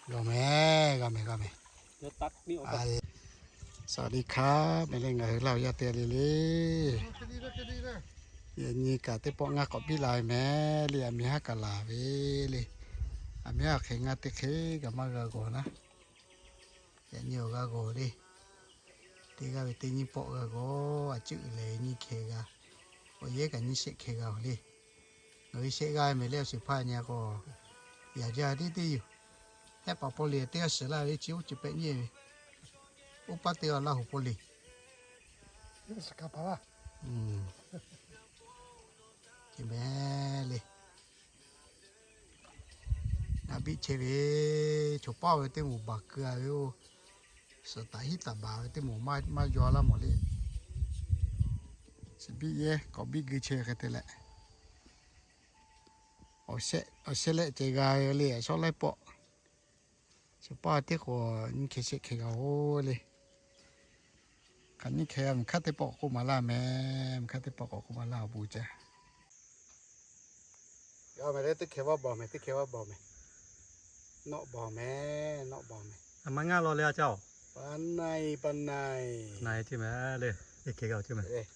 G'a mehˍ, g'a mehˍ, g'a mehˍ. สวัสดีครับ mehˍ le, ngaˬ hui Laˇ huˍ yaˇ teˇ g'aˇ le le. Yaꞈ nyi kaꞈ teˇ pawˆ ngaˇ k'awꞈ biˇ la ve mehˍ le, aˬ miˍ haˉ kaꞈ laˬ ve le. Aˬ miˍ haˉ hk'e ngaˇ teˇ hk'e kaꞈ maˇ g'a g'awˬ naˉ. Yaꞈ nyi awˬ g'a g'awˬ le. Teˇ g'aˇ ve teˇ nyiˇ pawˆ g'a g'awˬ, a cuˆ lehˬ nyiˇ hkeh g'a. Awˬ yehˉ kaꞈ nyiˇ shehˆ hkeh g'a oˬ le. Ngaˬ hui shehˆ g'aˇ mehˍ le, awˬ shiˍ hpaˇ nyi k'o, yaꞈ jaˇ tiˉ teˇ yoˬ. Hehˉ paˍ paw liꞈ teˇ g'aˇ shiˍ laˇ ve chi oˇ chi pehꞈ nyi ve. Oˇ paˇ teˇ g'aˇ Laˇ huˍ paw liꞈ. Chi mehˍ le. Ngaˬ biˆ chehˇ ve, choˬ paˇ ve teˇ moˍ baˬ keu a ve oˇ, suhˍ taˍ hiˉ taˍ baˬ ve teˇ moˍ maˇ yaw laˇ mawˬ le. Chi biˆ yehˇ k'awꞈ biˇ gui chehˇ hk'e te leh, awˬ shehˆ lehˆ ceh g'a ve le, a shawˉ laiˉ pawˆ. Choˬ paˇ teˇ k'o nyiˇ hkeh shehˆ hkeh g'a oˬ le. Hk'aˬ nyiˇ hkeh g'a, miˬ hk'aˇ teˇ pawˆ k'awꞈ k'oˆ maˍ laˇ mehˍ, miˬ hk'aˇ teˇ pawˆ k'awꞈ k'oˆ maˍ laˇ awˬ bon ca. G'a mehˍ le, teˇ hkeh vaˇ bawˬ mehˍ, teˇ hkeh vaˇ bawˬ mehˍ. Nawˆ bawˬ mehˍ, nawˆ bawˬ mehˍ. Aˬ ma ngaˇ law le a caˇ oˬ. Pa naiˬ, pa naiˬ. Naiˬ ceˇ mehˍ le, teˇ hkeh g'a oˬ ceˇ mehˍ.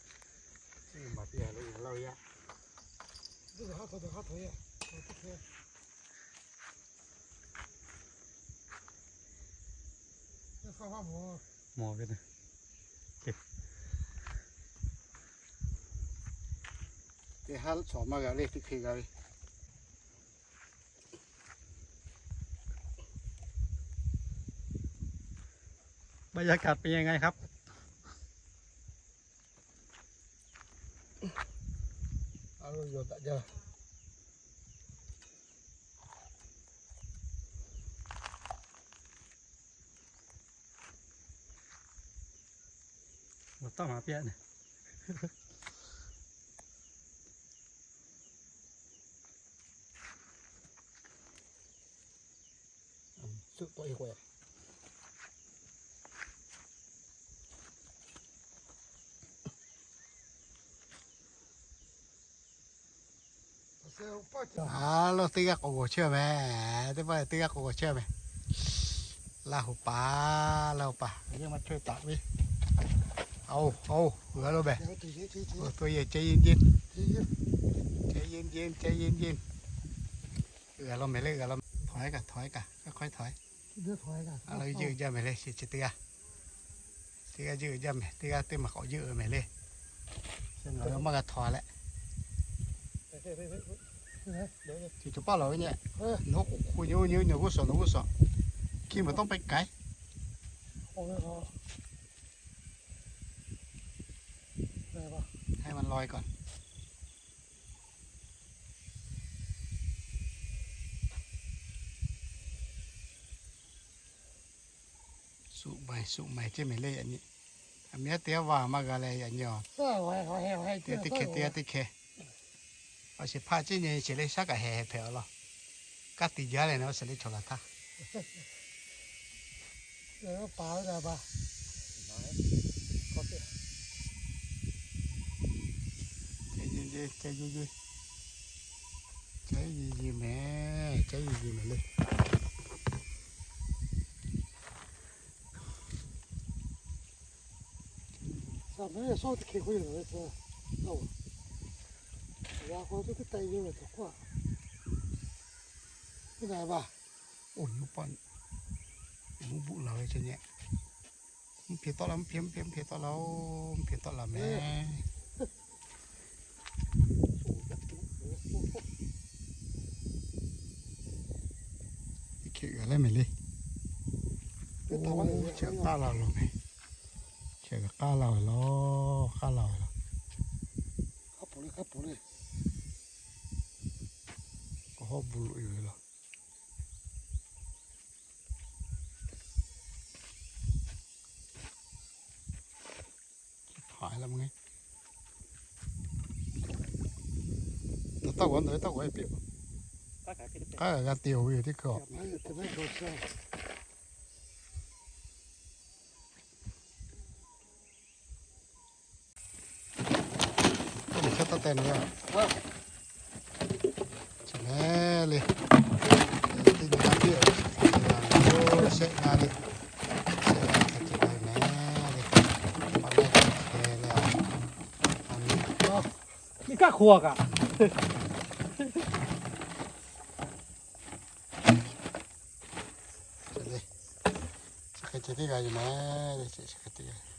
Mawˬ ve na. Teˇ haˉ shawˍ maˇ g'a le, teˇ hkeh g'a ve. บรรยากาศเป็นยังไงครับ A lo yoˬ taꞈ jaˇ. Mawˬ taˇ maˍ piˇ a nehˬ. A lo, teˇ g'aˇ k'awꞈ g'awˬ chehˇ mehˍ. Teˇ pawˆ teˇ g'aˇ k'awꞈ g'awˬ chehˇ mehˍ. Laˇ huˍ paˍ, Laˇ huˍ paˍ, yehˇ maˇ chaweh taˍ ve. A oˬ, a oˬ, uiˍ a lo mehˍ. Awˬ to yehˬ ceh yehˇ jehˇ, ceh yehˇ jehˇ, ceh yehˇ jehˇ. Uiˍ a lo mehˍ le, uiˍ a lo. Htawˍ kaꞈ, htawˍ kaꞈ, hk'aˬ hk'o htawˍ. A lo yehˇ jaˇ mehˍ le, chi chi teˇ g'aˇ. Teˇ g'aˇ yehˇ jaˇ mehˍ, teˇ g'aˇ teˇ maˬ k'awꞈ yehˇ mehˍ le. Ngaˬ hui maˇ g'a htawˍ leh. Chi cawˬ paˇ lawˬ ve nyi. Nawˬ hui k'oˆ k'oˆ nyi, nyi nyi g'uˇ suhˍ, nawˬ g'uˇ suhˍ. Hkiˇ mvuhˬ tawˇ pehˇ k'ai. Hai ma lawˬ e kaꞈ. Suꞈ maiˍ suꞈ maiˍ ceˇ mehˍ le yaꞈ nyi. Aˬ miˍ yaˇ teˇ g'aˇ vaˇ maˇ g'a leh yaꞈ nyi a. Teˇ hkeh teˇ g'aˇ teˇ hkeh. Awˬ shehˍ hpaˇ ceˇ nyi sheˍ le, shaˉ kaꞈ heh heh hpehꞈ a laˇ. Kaˇ tiꞈ jaˇ leh na, awˬ shehˍ le chaw laˬ htaˇ. Ceh yehˇ jehˇ, ceh yehˇ jehˇ. Ceh yehˇ jehˇ mehˍ, ceh yehˇ jehˇ mehˍ le. Oˇ nyi paˆ, mvuhˇ buˆ laˬ ve ceh nyi. Mvuhˇ hpeꞈ tawˆ la, mvuhˇ hpeꞈ, mvuhˇ hpeꞈ, mvuhˇ hpeꞈ tawˆ la oˬ, mvuhˇ hpeꞈ tawˆ la mehˍ. Teˇ hkeh g'a leh mehˍ le. Oˇ, chi k'aˉ la laˬ mehˍ. Chi k'aˉ la ve laˬ, k'aˉ la ve laˬ. K'awꞈ hawˉ bu loꞈ e ve laˬ. Haiˬ la mvuhˇ nge. Nawˬ taˇ g'awˬ, nawˬ ve taˇ g'awˬ e piˇ. K'aˉ g'a te oˬ ve yoˬ teˇ hkui a. Oˇ ve hk'e taˇ te nawˬ ve a. Chi mehˍ le. Teˇ nyi a piˇ a. Hk'o a kaꞈ. Chi hk'e ceh teˇ g'aˇ yoˬ ma, chi hk'e teˇ g'aˇ.